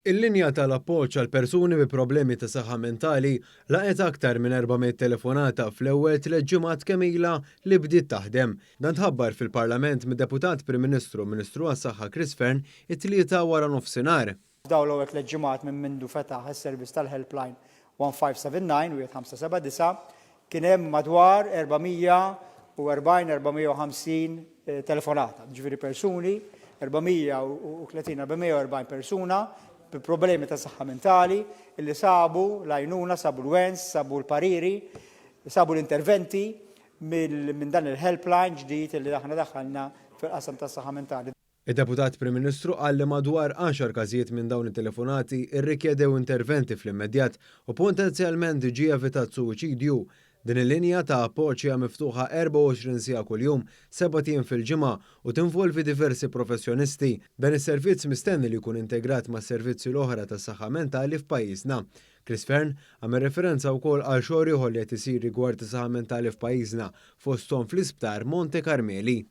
Il-linja tal-appoġġ għal persuni bi problemi ta' saħħa mentali laqgħet aktar minn 400 telefonata fl-ewwel tliet ġimgħat kemm ilha li bdiet taħdem. Dan tħabbar fil-Parlament mid-Deputat Prim Ministru u Ministru għas-Saħħa Chris Fearne it-Tlieta wara nofsinhar. F'dawn l-ewwel tliet ġimgħat minn mindu fetaħ is-servizz tal-helpline 1579, 1579, kien hemm madwar 440, 450 telefonata, ġifieri persuni, 430, 440 persuna bi problemi ta' saħħa mentali illi sabu l-għajnuna, sabu l-wens, sabu l-pariri, sabu l-interventi minn dan il-helpline ġdid illi aħna daħħalna fil-qasam tas-saħħa mentali. Id-Deputat Prim Ministru qal li madwar għaxar każijiet minn dawn it-telefonati rrikjedew interventi fl-immedjat u potenzjalment ġie evitat suwiċidju. Din il-linja ta' appoġġ hija miftuħa 24 siegħa kuljum, sebat ijiem fil-ġimgħa u tinvolvi diversi professjonisti. Dan is-servizz mistenni li jkun integrat mas-servizzi l-oħra tas-saħħa mentali f'pajjiżna. Chris Fearne għamel referenza wkoll għal xogħol ieħor li qed isir rigward is-saħħa mentali f'pajjiżna, fosthom fl-Isptar Monte Carmeli.